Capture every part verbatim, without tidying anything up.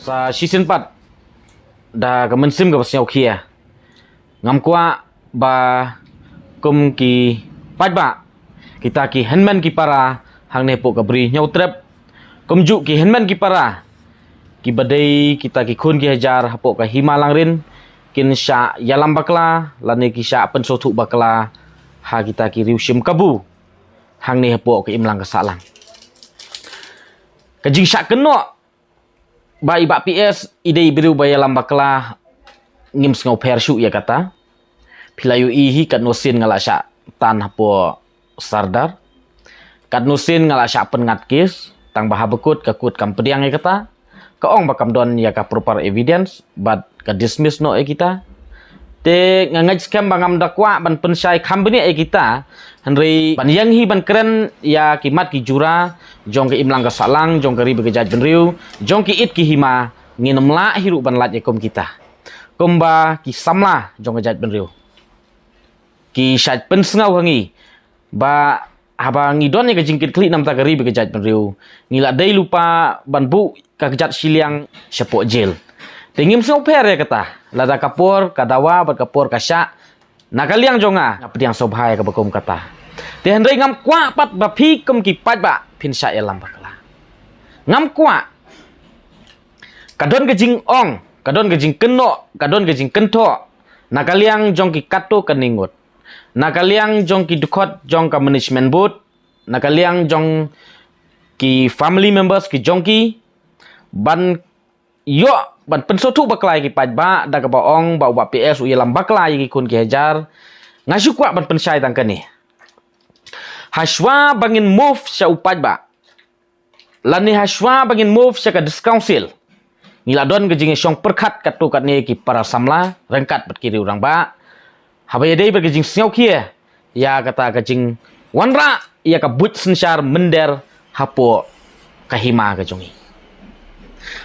Sa shisien pat da ka mynsiem kaba sngewkhia, ngam kwah ba kum ki paidbah, kita ki hynmen ki para hangne hapoh ka Bri Hynñiewtrep, kumjuh ki hynmen ki para kiba dei kita ki khun ki hajar hapoh ka Hima Langrin, kin shah ïalam bakla lane ki shah pynsngewthuh bakla ha kita ki riew shim kabu hangne hapoh ka imlang ka sahlang. Ka jingshah kynnoh ba i Bah P S i dei i briew ba ïalam bakla, ngim sngewpher shuh ïa kata. Phi la ïohi hi katno sien nga la shah tan hapoh Sardar, katno sien nga la shah pynngat kes, tang ba ha bakut ka kut kam pdiang ïa kata, ka ong ba kam don ïa ka proper evidence bad ka dismiss noh ïa kita. Te nga ngeit skhem ba ngam da kwah ban pynshai kham bniah ïa kita, hynrei ban ïeng hi ban kren ïa ki mat ki jura jong ka imlang ka sahlang, jong ka ri bad ka jaitbynriew, jong ki it ki hima, ngin ym lah hi ruh ban lait ïa kum kita. Kumba ki samla jong ka jaitbynriew ki shait pynsngew ha ngi ba haba ngi don ïa ka jingkitkhlieh namar ka ri bad ka jaitbynriew, ngi la dei lypa ban buh ka kjat shiliang shapoh jel. Te ngim sngewpher ïa kata, lada ka por ka dawa bad ka por ka shah, na ka liang jong nga, nga pdiang sngewbha ïa kaba kum kata. Te hynrei ngam kwah pat ba phi kum ki paidbah phin shah ïalam bakla. Ngam kwah. Ka don ka jingong, ka don ka jingkynnoh, ka don ka jingkynthoh na ka liang jong ki katto katne ngut, na ka liang jong ki dkhot jong ka management board, na ka liang jong ki family members ki jong ki, ban ïoh ban pynsngewthuh bakla ïa ki paidbah da kaba ong ba u Bah P S u ïalam bakla ïa ki khun ki hajar. Nga shu kwah ban pynshai tang kane. Hashwa ba ngin move sha u paidbah, lane hashwa ba ngin move sha ka District Council, ngi la don ka jingïashong pyrkhat katto katne ki para samla ryngkat bad ki riew rangbah, haba ïadei bad ka jingsngewkhia ïa kata ka jingwanrah ïa ka buit synshar mynder hapoh ka hima ka jong ngi.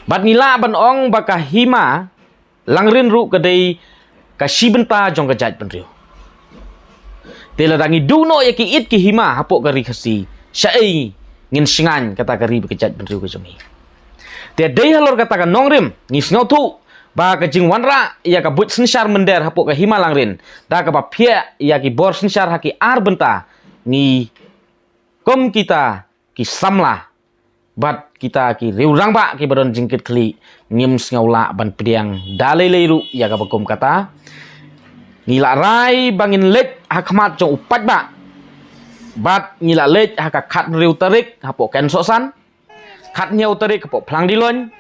Bad ngi lah ban ong ba ka Hima Langrin ruh ka dei ka shi bynta jong ka jaitbynriew. Te lada ngi duh noh ïa ki it ki hima hapoh ka ri Khasi, shaei ngin shngaiñ kata ka ri bad ka jaitbynriew ka jong ngi? Te dei halor kata ka nongrim ngi sngewthuh ba ka jingwanrah ïa ka buit synshar mynder hapoh ka Hima Langrin da kaba phiah ïa ki bor synshar ha ki ar bynta, ngi kum kita ki samla bad kita ki riew rangbah kiba don jingkitkhlieh, ngim sngew lah ban pdiang da lei lei ruh ïa kaba kum kata. Ngi la rai ba ngin leit ha khmat jong u paidbah, bad ngi la leit ha ka khathynriew tarik hapoh Kensohsan, khathynñiew tarik hapoh Phlang Diloin,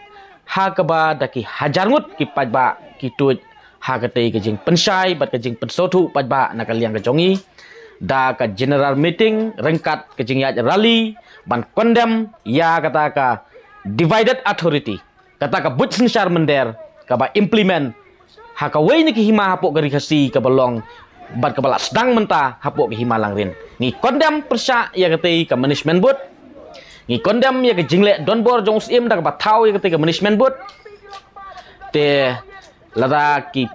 ha kaba da ki hajar ngut ki paidbah ki tuid ha katei ka jingpynshai bad ka jingpynsngewthuh paidbah na ka liang ka jong ngi, da ka general meeting ryngkat ka jingïaid rally ban condemn ïa kata ka divided authority, kata ka buit synshar mynder kaba implement ha kawei na ki hima hapoh ka ri Khasi kaba long bad kaba la sdang mynta hapoh ka Hima Langrin. Ngi condemn pyrshah ïa katei ka management board. Ngi condemn ïa ka jingleh donbor jong u Syiem da kaba thaw ïa katei ka management board. Te lada ki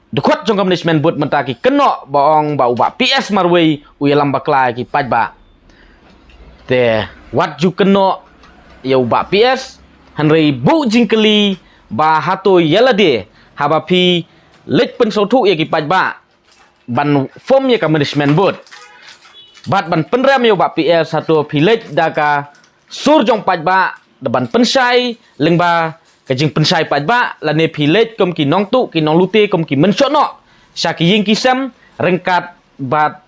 dkhot jong ka management board mynta ki kynnoh ba ong ba u Bah P S marwei u ïalam bakla ïa ki paidbah, te wat ju kynnoh ïa u Bah P S, hynrei buh jingkylli ba hato ïa lade haba phi leit pynsngewthuh ïa ki paidbah ban form ïa ka management board bad ban pynrem ïa u Bah P S, hato phi leit da ka sur jong paidbah da ban pynshai lyngba ka jingpynshai paidbah, lane phi leit kum ki nongtuh ki nonglute, kum ki mynshohnoh sha ki ïing ki sem ryngkat bad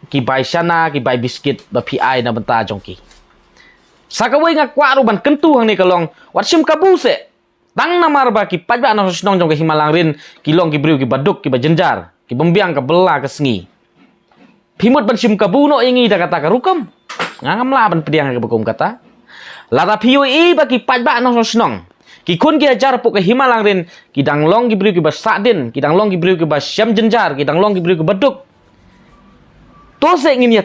ki bai shana ki bai biskit ba phi ai na bynta jong ki? Sa kawei nga kwah ruh ban kyntu hangne ka long, wat shim kabu seh. Tang namar ba ki paidbah nongshong shnong jong ka Hima Langrin ki long ki briew kiba duk, kiba jynjar, kibym biang ka bylla ka sngi, phi mut ban shim kabu noh ïa ngi da kata ka rukom? Nga ngam lah ban pdiang ïa kaba kum kata. Lada phi ïohi ba ki paidbah nongshong shnong, ki khun ki hajar hapoh ka Hima Langrin, ki dang long ki briew kiba sahdien, ki dang long ki briew kiba shem jynjar, ki dang long ki briew kiba duk, to seh ngin ïa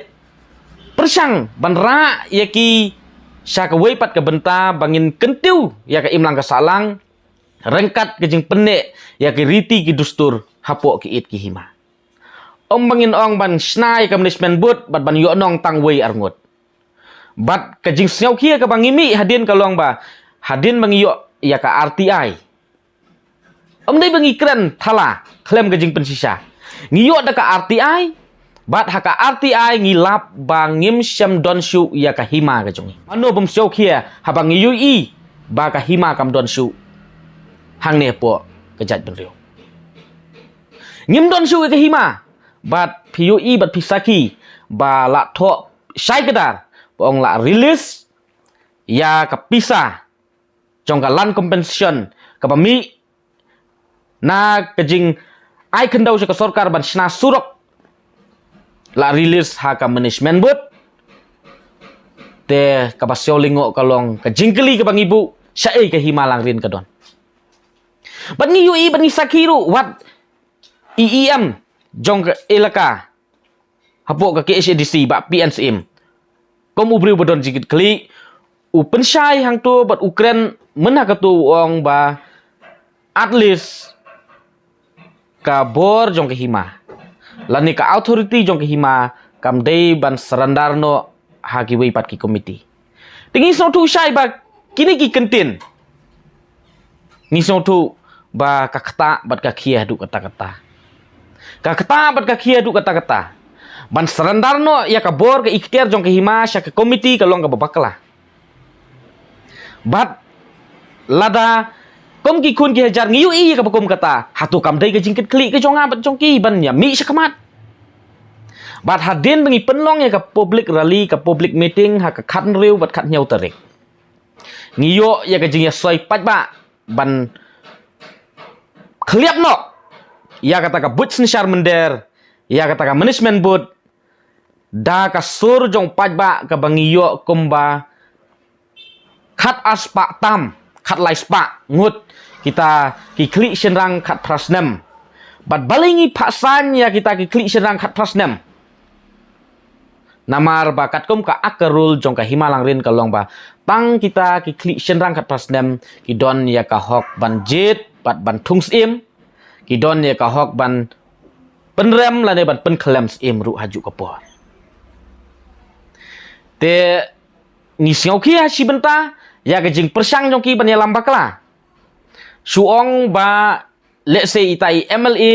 pyrshang ban rah ïa ki sha kawei pat ka bynta ba ngin kyntiew ïa ka imlang ka sahlang ryngkat ka jingpynneh ïa ki riti ki dustur hapoh ki it ki hima. Ym ba ngin ong ban shna ïa ka management board bad ban ïoh nong tang wei arngut. Bad ka jingsngewkhia kaba ngi mih hadien ka long ba hadien ba ngi ïoh ïa ka R T I. Ym dei ba ngi kren thala khlem ka jingpynshisha. Ngi ïoh da ka R T I, bad ha ka R T I ngi lap ba ngim shym don shuh ïa ka hima ka jong ngi. Mano bym sngewkhia haba ngi ïohi ba ka hima kam don shuh hangne hapoh ka jaitbynriew. Ngim don shuh ïa ka hima, bad phi ïohi bad phi sakhi ba la thoh shai kdar ba ong la release ïa ka pisa jong ka land compensation kaba mih na ka jingai khyndew sha ka sorkar ban shna surok, la release ha ka management board. Te kaba sngewlyngngoh ka long ka jingkylli kaba ngi buh, shaei ka hima Langrin ka don? Bad ngi ïohi bad ngi sakhi ruh wat i E M jong ka elaka hapoh ka K H A D C, Bah P N Syiem, kum u briew ba don jingkitkhlieh, u pynshai hangto bad u kren mynta kato, u ong ba at least ka bor jong ka hima lane ka authority jong ka hima kam dei ban surrender noh ha kiwei pat ki komiti. Te ngi sngewthuh shai ba kine ki kyntien, ngi sngewthuh ba ka ktah bad ka khia haduh katta katta. Ka ktah bad ka khia haduh katta katta ban surrender noh ïa ka bor ka ikhtiar jong ka hima sha ka komiti ka long kaba bakla. Bad lada kum ki khun ki hajar ngi ïohi ïa kaba kum kata, hato kam dei ka jingkitkhlieh ka jong nga bad jong ki ban ïa mih shakhmat? Bad hadien ba ngi pynlong ïa ka public rally, ka public meeting ha ka khathynriew bad khathynñiew tarik, ngi ïoh ïa ka jingïasoi paidbah ban khliap noh ïa kata ka buit synshar mynder, ïa kata ka management board, da ka sur jong paidbah kaba ngi ïoh kumba khat ar spah tam, khat lai spah ngut kita ki khlieh shynrang khatphra snem. Bad balei ngi phah saiñ ïa kita ki khlieh shynrang khatphra snem? Namar ba katkum ka ak ka rul jong ka hima Langrin ka long ba tang kita ki khlieh shynrang khatphra snem ki don ïa ka hok ban jied bad ban thung syiem, ki don ïa ka hok ban pynrem lane ban pynkhlem syiem ruh ha juh ka por. Te ngi sngewkhia shi bynta ïa ka jingpyrshang jong ki ban ïalam bakla. Shu ong ba lehse ita i M L A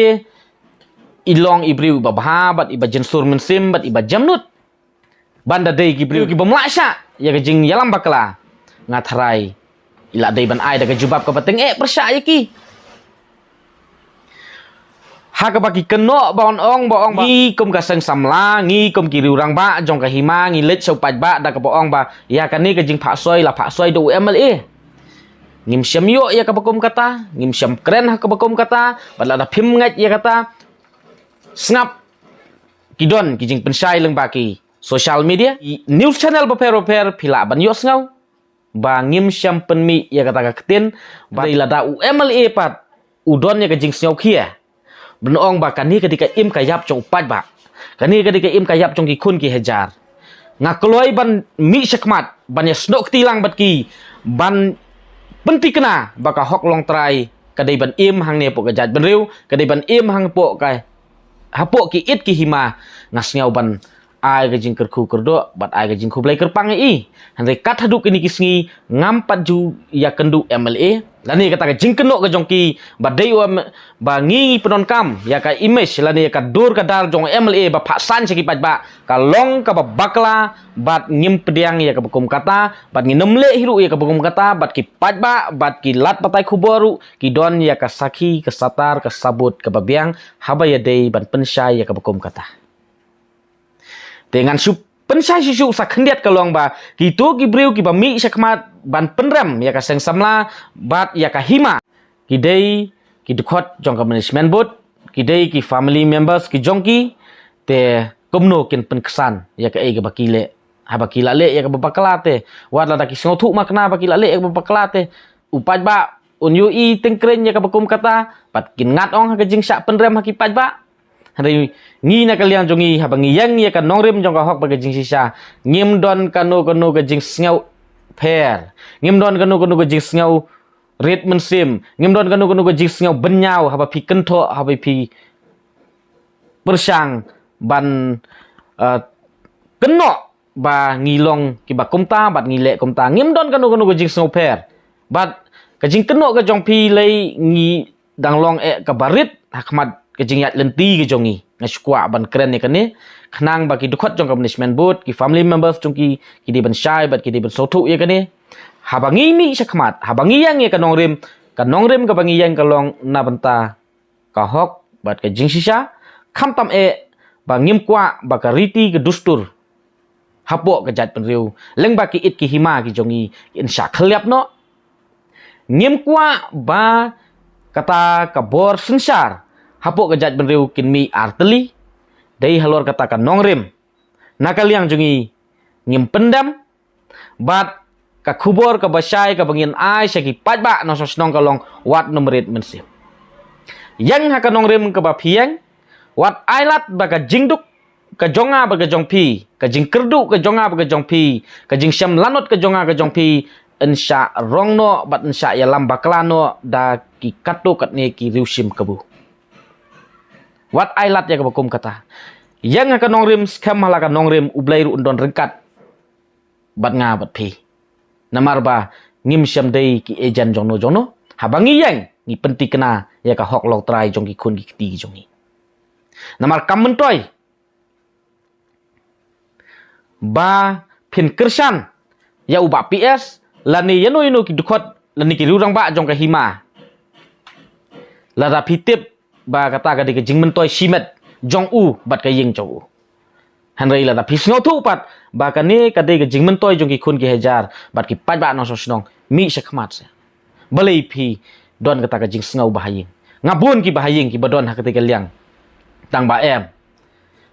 i long i briew iba bha bad iba jynsur mynsiem bad iba jemnud. Ban da dei ki briew ki bym lah shah ïa ka jingïalam bakla, nga tharai i la dei ban ai da ka jubab kaba tyngeh pyrshah ïa ki. Ha kaba ki kynnoh ba ong, ong ba ong ba ngi kum ka seng samla, ngi kum ki riew rangbah jong ka hima ngi leit sha u paidbah da kaba ong ba ïa kane ka jingphah soi la phah soi da u M L A. Ngim shym ïoh ïa kaba kum kata, ngim shym kren ha kaba kum kata, bad lada phim ngeit ïa kata, sngap, ki don ki jingpynshai lyngba ki social media, i news channel bapher bapher, phi lah ban ïohsngew ba ngim shym pynmih ïa kata ka ktien. Ba dei lada u M L A pat u don ïa ka jingsngewkhia ban ong ba kane ka dei ka im ka ïap jong u paidbah, kane ka dei ka im ka ïap jong ki khun ki hajar, nga kloi ban mih shakhmat ban ïasnoh kti lang bad ki, ban pynthikna ba ka hok longtrai ka dei ban im hangne hapoh ka jaitbynriew, ka dei ban im hangpoh ka, hapoh ki it ki hima. Nga sngew ban ai ka jingkyrkhu kyrdoh bad ai ka jingkhublei kyrpang ïa i. Hynrei kat haduh kine ki sngi ngam pat ju ïakynduh M L A lane kata ka jingkynnoh ka jong ki ba dei u M-, ba ngi ngi pyndonkam ïa ka image lane ïa ka dur ka dar jong M L A ba phah saiñ sha ki paidbah ka long kaba bakla, bad ngim pdiang ïa kaba kum kata, bad ngin ym leh hi ruh ïa kaba kum kata, bad ki paidbah bad ki lad pathai khubor ruh ki don ïa ka sakhi ka satar ka sabut kaba biang haba ïadei ban pynshai ïa kaba kum kata. Te ngan shu pynshai shuh shuh sa khyndiat ka long ba kito ki briew kiba mih shakhmat ban pynrem ïa ka seng samla bad ïa ka hima, ki dei ki dkhot jong ka management board, ki dei ki family members ki jong ki. Te kumno kin pynksan ïa kaei kaba ki leh, haba ki la leh ïa kaba bakla te? Wat lada ki sngewthuh makna ba ki la leh ïa kaba bakla te, u paidbah un ïohi tyngkreiñ ïa kaba kum kata, bad kin ngat ong ha ka jingshah pynrem ha ki paidbah. Hynrei ngi na ka liang jong ngi haba ngi ïeng ïa ka nongrim jong ka hok bad ka jingshisha, ngim don kano kano ka jingsngew pher, ngim don kano kano ka jingsngew rit mynsiem, ngim don kano kano ka jingsngew bynñiaw haba phi kynthoh, haba phi pyrshang ban, eh, kynnoh ba ngi long kiba kumta bad ngi leh kumta, ngim don kano kano ka jingsngew pher. Bad Ka jingkynnoh ka jong phi lei ngi dang long eh ka barit ha khmat ka jingïaid lynti ka jong ngi. Nga shu kwah ban kren ïa kane, khnang ba ki dkhot jong ka management board, ki family members jong ki, ki dei ban shai bad ki dei ban sngewthuh ïa kane. Haba ngi mih sha khmat, haba ngi ïeng ïa ka nongrim, ka nongrim kaba ngi ïeng ka long na bynta ka hok bad ka jingshisha, khamtam eh ba ngim kwah ba ka riti ka dustur hapoh ka jaitbynriew, lyngba ki it ki hima ki jong ngi, kin shah khylliap noh. Ngim kwah ba kata ka bor synshar hapoh ka jaitbynriew kin mih artylli. Dei halor kata ka nongrim, na ka liang jong ngi ngim pyndem. Bad ka khubor kaba shai kaba ngin ai sha ki paidbah nongshong shnong ka long, wat nym rit mynsiem. Ïeng ha ka nongrim kaba phi ïeng, wat ailad ba ka jingduk ka jong nga bad ka jong phi, ka jingkyrduh ka jong nga bad ka jong phi, ka jingshem lanot ka jong nga ka jong phi, yn shah rong noh bad yn shah ïalam bakla noh da ki katto katne ki riewshim kabu. Wat ailad ïa kaba kum kata. Ïeng ha ka nongrim skhem ha la ka nongrim, U Blei ruh un don ryngkat bad nga bad phi. Namar ba ngim shym dei ki agent jongno jongno. Haba ngi ïeng, ngi pyntikna ïa ka hok longtrai jong ki khun ki kti ki jong ngi. Namar kam myntoi ba phin kyrshan ïa u Bah P S lane ïano ïano ki dkhot lane ki riewrangbah jong ka hima, lada phi tip ba kata ka dei ka jingmyntoi shimet jong u bad ka ïing jong u. Hynrei lada phi sngewthuh pat ba kane ka dei ka jingmyntoi jong ki khun ki hajar bad ki paidbah nongshong shnong, mih sha khmat seh. Balei phi don kata ka jingsngew ba ha ïing? Nga bun ki ba ha ïing kiba don ha kata ka liang. Tang ba em,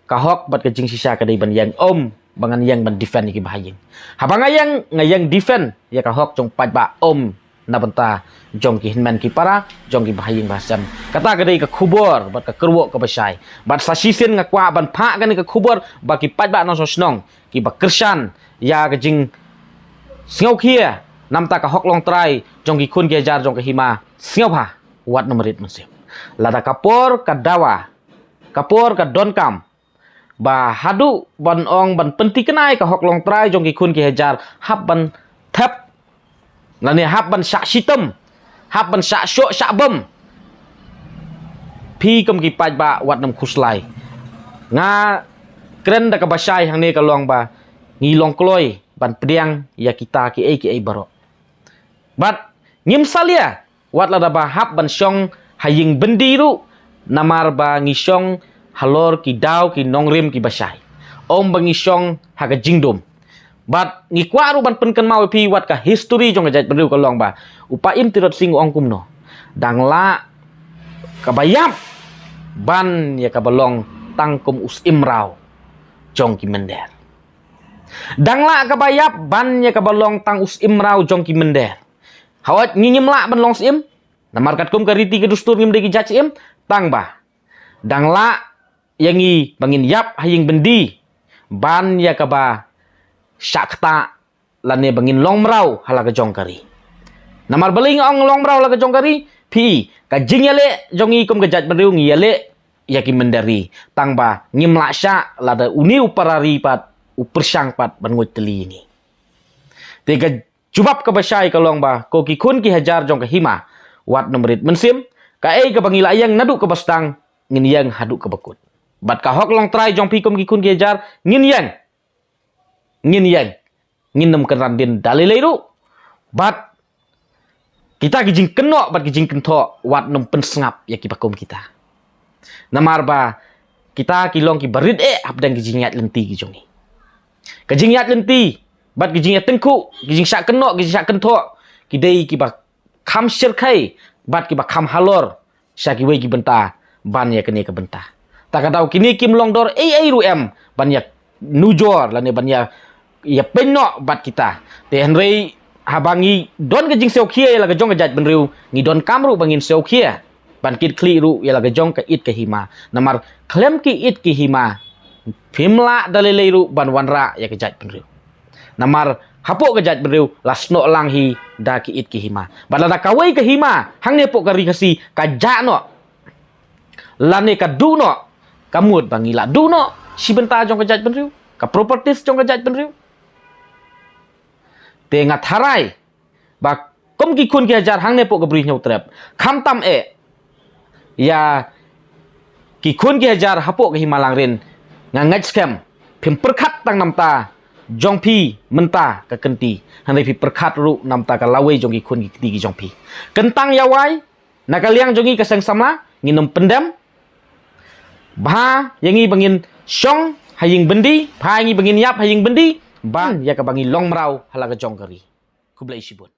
ka hok bad ka jingshisha ka dei ban ïeng, ym ba ngan ïeng ban defend ïa ki ba ha ïing. Haba nga ïeng, nga ïeng defend ïa ka hok jong paidbah, ym na bynta jong ki hynmen ki para, jong ki ba ha ïing ba ha sem. Kata ka dei ka khubor bad ka kyrwoh kaba shai. Bad sa shisien nga kwah ban phah kane ka khubor ba ki paidbah nongshong shnong kiba kyrshan ïa ka jingsngewkhia namar ka hok longtrai jong ki khun ki hajar jong ka hima, sngewbha wat nym rit mynsiem. Lada ka por ka dawa, ka por ka donkam ba haduh ban ong ban pyntikna ïa ka hok longtrai jong ki khun ki hajar, hap ban thep lane hap ban shah shitom, hap ban shah shoh shah bom, phi kum ki paidbah wat nym khuslai. Nga kren da kaba shai hangne ka long ba ngi long kloi ban pdiang ïa kita kiei kiei baroh. Bad ngim salia wat lada ba hap ban shong ha ïing byndi ruh, namar ba ngi shong halor ki daw ki nongrim kiba shai, ym ba ngi shong ha ka jingdum. Bad ngi kwah ruh ban pynkynmaw ïa phi wat ka history jong ka jaitbynriew ka long ba u Paiem Tirot Sing u ong kumno: Dang lah kaba ïap ban ïa kaba long tang kum u syiem mraw jong ki mynder. Dang lah kaba ïap ban ïa kaba long tang u syiem mraw jong ki mynder. Hooid, ngi ngim lah ban long syiem, namar katkum ka riti ka dustur ngim dei ki jait syiem. Tang ba dang lah ïa ngi ba ngin ïap ha ïing byndi ban ïa kaba shah ktah lane ba ngin long mraw ha la ka jong ka ri. Namar balei nga ong long mraw ha la ka jong ka ri? Phi, ka jingïaleh jong ngi kum ka jaitbynriew ngi ïaleh ïa ki mynder ri. Tang ba ngim lah shah lada une u para ri pat u pyrshang pat ban nguid tylli ïa ngi. Te ka jubab kaba shai ka long ba ko ki khun ki hajar jong ka hima, wat nym rit mynsiem. Kaei kaba ngi la ïeng naduh kaba sdang, ngin ïeng haduh kaba kut. Bad ka hok longtrai jong phi kum ki khun ki hajar, ngin ïeng, ngin ïeng, ngin nym kynran dien da lei lei ruh. Bad kita ki jingkynnoh bad ki jingkynthoh, wat nym pynsngap ïa kiba kum kita. Namar ba kita ki long kiba rit eh hapdeng ki jingïaid lynti ki jong ngi. Ka jingïaid lynti bad ki jingïatyngkhuh, ki jingshah kynnoh, ki jingshah kynthoh, ki dei kiba kham shyrkhei bad kiba kham halor sha kiwei ki bynta ban ïa kane ka bynta. Ta ka daw kine kim long dor ei ei ruh em ban ïa nujor lane ban ïa, ïa pynnoh bad kita. Te hynrei haba ngi don ka jingsngewkhia ïa la ka jong ka jaitbynriew, ngi donkam ruh ba ngin sngewkhia ban kit khlieh ruh ïa la ka jong ka it ka hima. Namar khlem ki it ki hima, phim lah da lei lei ruh ban wanrah ïa ka jaitbynriew. Namar hapoh ka jaitbynriew la snoh lang hi da ki it ki hima. Bad lada kawei ka hima hangne hapoh ka ri Khasi ka jah noh lane ka duh noh, ka mut ba ngi la duh noh shi bynta jong ka jaitbynriew, ka properties jong ka jaitbynriew. Te nga tharai ba kum ki khun ki hajar hangne hapoh ka Bri Hynñiewtrep. Khamtam eh ïa ki khun ki hajar hapoh ka Hima Langrin. Nga ngeit skhem phim pyrkhat tang namta jong phi mynta ka kynti, hynrei phi pyrkhat ruh namta ka lawei jong ki khun ki kti ki jong phi. Kyntang ïa wai, na ka liang jong ngi ka Seng Samla, ngin ym pyndem. Bha ïa ngi ba ngin shong ha ïing byndi, bha ïa ngi ba ngin ïap ha ïing byndi, ban ïa kaba ngi long mraw ha la ka jong ka ri. Khublei shibun.